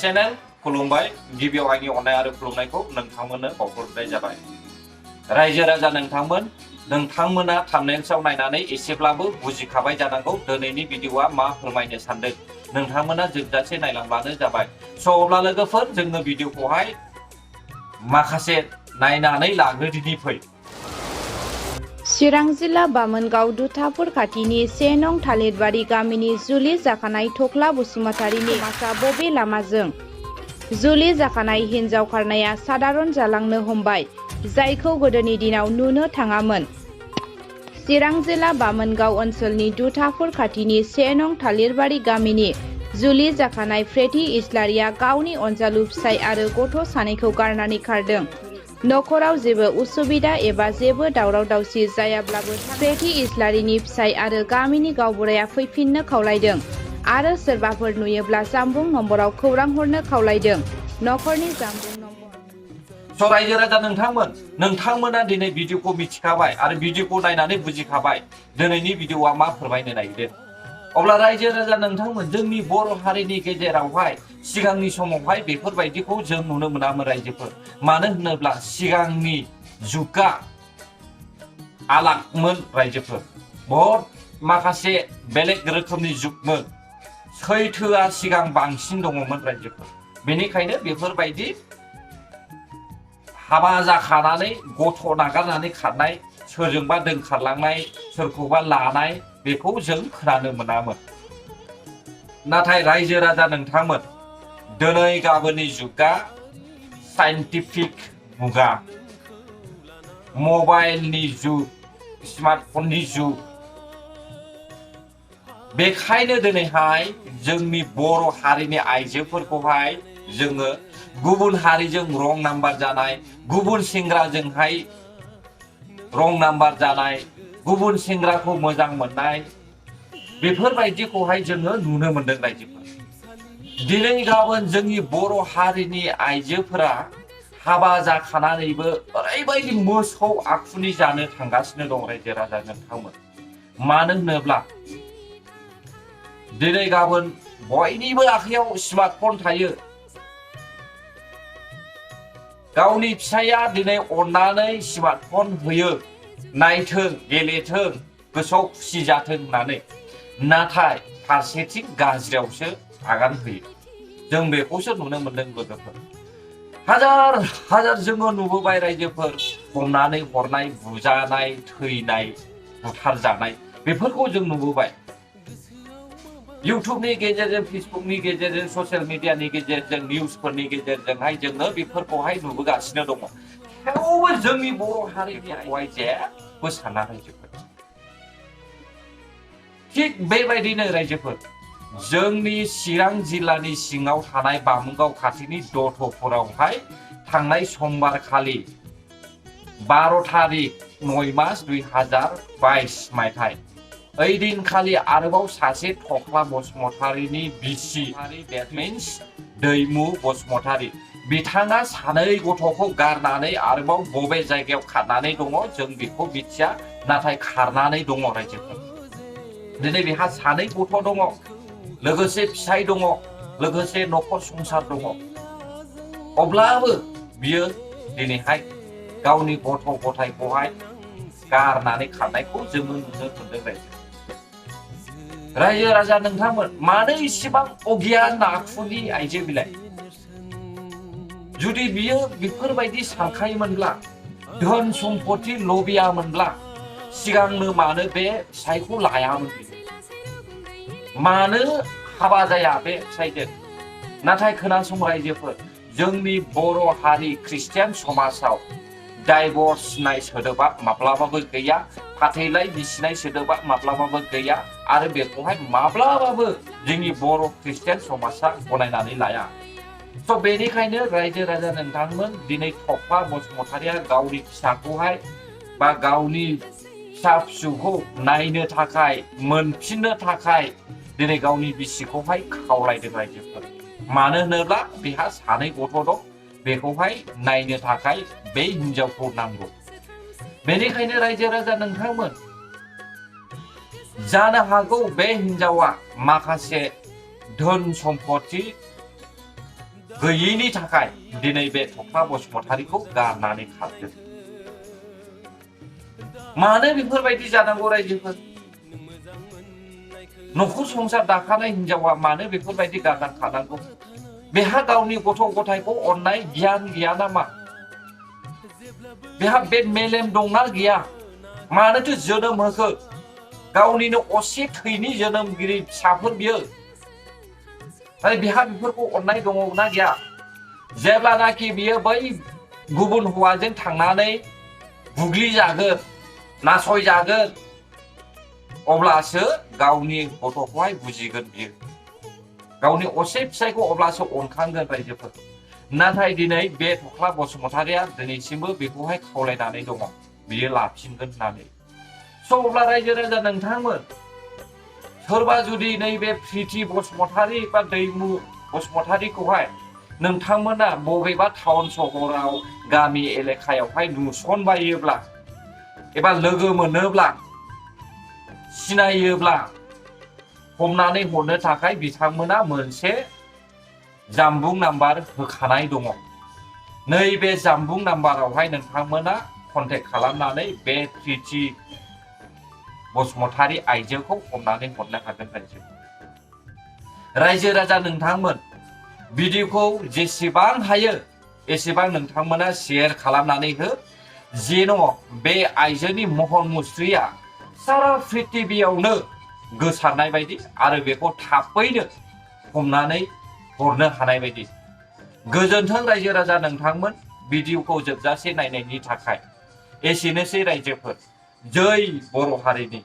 Channel खुलुमबाय गिबियाव आंनि अननाय आरो खुलुमनायखौ नोंथांमोननो बावहरनाय जाबाय। रायजो राजा नोंथांमोना थाम्बनेलआव नायनानै एसेब्लाबो बुजिखाबाय जानांगौ दिनैनि भिडिअआ मा फोरमायनो सानदों। नोंथांमोना जोबजासे नायलांब्लानो जाबाय। अब्ला लोगोफोर जोङो भिडिअखौहाय माखासे नायनानै लाग्रोदिनि फै। चिरां जिल्ला बामोनगाव दुथाफुर खाथिनि 1 नं थालिरबारि गामिनि जुलि जाखानाय थख्ला बसुमतारीनि समाजा बबे लामाजों जुलि जाखानाय हिन्जाव खारनाया सादारन जालांनो हमबाय, जायखौ गोदोनि दिनाव नुनो थाङामोन। चिरां जिल्ला बामोनगाव ओनसोलनि दुथाफुर खाथिनि 1 नं थालिरबारि गामिनि जुलि जाखानाय प्रेथि इस्लारिया गावनि अनजालु फिसाय आरो गथ' सानैखौ गारनानै खारदों। नखराव जेबो उसुबिदा एबा जेबो दावराव दावसि जायाब्लाबो प्रेथि इस्लारिनि फिसाय आरो गामिनि गावबुराया फैफिननो खावलायदों आरो सोरबाफोर नुयोब्ला जामबुं नम्बराव खौरां हरनो खावलायदों। नखरनि जामबुं नम्बर। रायजो राजा नोंथांमोना दिनै भिडिअखौ मिथिखाबाय आरो भिडिअखौ नायनानै बुजिखाबाय दिनैनि भिडिअआ मा फोरमायनो नागिरदों। अब्ला रायजो राजा नोंथांमोन, जोंनि बर' हारिनि गेजेरावहाय सिगांनि समावहाय बेफोरबायदिखौ जों नुनो मोनामोन रायजोफोर। मानो होनोब्ला सिगांनि जुगा आलागमोन रायजोफोर। बहुत माखासे बेलेग रोखोमनि जुगमोन। सैथोआ सिगां बांसिन दङमोन रायजोफोर। बेनिखायनो बेफोरबायदि हाबा जाखानानै गथ' नागारनानै खारनाय, सोरजोंबा दोनखारलांनाय, सोरखौबा लानाय, बेखौ जों खोनानो मोनामोन। नाथाय रायजो राजा नोंथांमोन, दिनै गाबोननि जुगा साइन्टिफिक मुगा, मबाइलनि जुग, स्मार्टफननि जुग। बेखायनो दिनैहाय जोंनि बर' हारिनि आइजोफोरखौहाय जोङो गुबुन हारिजों रं नाम्बार जानाय, गुबुन सेंग्राजोंहाय रं नाम्बार जानाय, गुबुन सेंग्राखौ मोजां मोननाय, बेफोरबायदिखौहाय जोङो नुनो मोनदों रायजोफोर। दिनै गाबोन जोंनि बर' हारिनि आइजोफोरा हाबा जाखानानैबो ओरैबायदि मोसौ आखुनि जानो थांगासिनो दं रायजो राजा नोंथांमोन। मानो होनोब्ला दिनै गाबोन बयनिबो आखायाव स्मार्टफन थायो। गावनि फिसाया दिनै अननानै स्मार्टफन होयो, नायथों, गेलेथों, गोसोआव खुसि जाथों होननानै। नाथाय फारसेथिं गाज्रियावसो आगान होयो। जों बेखौसो नुनो मोनदों लोगोफोर। हाजार जोङो नुबोबाय रायजोफोर, हमनानै हरनाय, बुजानाय, थैनाय, बुथारजानाय, बेफोरखौ जों नुबोबाय। इउटुबनि गेजेरजों, फेसबुकनि गेजेरजों, ससियेल मिडियानि गेजेरजों, निउसफोरनि गेजेरजोंहाय जोङो बेफोरखौहाय नुबोगासिनो दङ। थेवबो जोंनि बर' हारिनिखौहाय जेबो साना रायजोफोर। थिग बेबायदिनो रायजोफोर, जोंनि चिरां जिल्लानि सिङाव थानाय बामोनगाव खाथिनि दथ'फुरावहाय थांनाय समबार खालि 12 थारिख 9 मास 2022 मायथाइ, ओइदिनखालि आरोबाव सासे थख्ला बसुमतारीनि बिसि, that means दैमु बसुमतारी, बिथाङा सानै गथ'खौ गारनानै आरोबाव बबे जायगायाव खारनानै दङ जों बेखौ मिथिया, नाथाय खारनानै दङ रायजोफोर। दिनै बेहा सानै गथ' दङ, लोगोसे फिसाय दङ, लोगोसे नखर संसार दङ। अब्लाबो बियो दिनैहाय गावनि गथ' गथायखौहाय गारनानै खारनायखौ जोङो नुनो मोनदों रायजो राजा नोंथांमोन। मानो इसेबां अगियान आखुनि आइजो बिलाइ? जुदि बियो बेफोरबायदि सानखायोमोनब्ला, धोन सम्पति लबियामोनब्ला, सिगांनो मानो बे फिसायखौ लायामोन? मानो हाबा जाया बे फिसायजों? नाथाय खोनासं रायजोफोर, जोंनि बर' हारि ख्रिस्टियान समाजाव डाइभर्स होननाय सोदोबा माब्लाबाबो गैया, फाथैलाइ बिसिनाय सोदोबा माब्लाबाबो गैया, आरो बेखौहाय माब्लाबाबो जोंनि बर' ख्रिस्टियान समाजा गनायनानै लाया। बेनिखायनो रायजो राजा नोंथांमोन, दिनै थख्ला बसुमतारीया गावनि फिसाखौहाय बा गावनि फिसा फिसौखौ नायनो थाखाय, मोनफिननो थाखाय दिनै गावनि बिसिखौहाय खावलायदों रायजोफोर। मानो होनोब्ला बेहा सानै गथ' दं, बेखौहाय नायनो थाखाय बे हिनजावखौ नांगौ। बेनिखायनो रायजो राजा नोंथांमोन, जानो हागौ बे हिनजावा माखासे धोन सम्पति गैयैनि थाखाय दिनै बे थख्ला बसुमतारीखौ गारनानै खारदों। मानो बेफोरबायदि जानांगौ रायजोफोर? न'खर संसार दाखानाय हिनजावा मानो बेफोरबायदि गारनानै खारनांगौ? बेहा गावनि गथ' गथायखौ अननाय गियान गैया नामा? बेहा बे मेलेम दंना गैया? मानोथो जोनोम होखो? गावनिनो असे थैनि जोनोमगिरि फिसाफोर बियो। आरो बेहा बेफोरखौ अननाय दङना गैया? जेब्लानाखि बियो बै गुबुन हौवाजों थांनानै बुग्लिजागोन, नासयजागोन, अब्लासो गावनि गथ'खौहाय बुजिगोन बियो। गावनि असे फिसायखौ अब्लासो अनखांगोन रायजोफोर। नाथाय दिनै बे थख्ला बसुमतारीया दिनैसिमबो बेखौहाय खावलायनानै दङ, बियो लाफिनगोन होननानै। अब्ला रायजो राजा नोंथांमोन, सोरबा जुदि नैबे प्रिति बसुमतारी बा दैमु बसुमतारीखौहाय नोंथांमोना बबेबा टाउन सहराव गामि एलेकायावहाय नुसनबायोब्ला एबा लोगो मोनोब्ला, सिनायोब्ला हमनानै हरनो थाखाय बिथांमोना मोनसे जामबुं नाम्बार होखानाय दङ। नैबे जामबुं नाम्बारावहाय नोंथांमोना कन्टेक्ट खालामनानै बे प्रिति बसुमतारी आइजोखौ हमनानै हरनो हागोन रायजो। रायजो राजा नोंथांमोन, भिडिअखौ जेसेबां हायो एसेबां नोंथांमोना शेयार खालामनानै हो, जेन' बे आइजोनि महर मुस्रिया सारा पृथिबियावनो गोसारनाय बायदि आरो बेखौ थाबैनो हमनानै हरनो हानाय बायदि। गोजोन्थों रायजो राजा नोंथांमोन, भिडिअखौ जोबजासे नायनायनि थाखाय। एसेनोसै रायजोफोर। जै बर' हारिनि।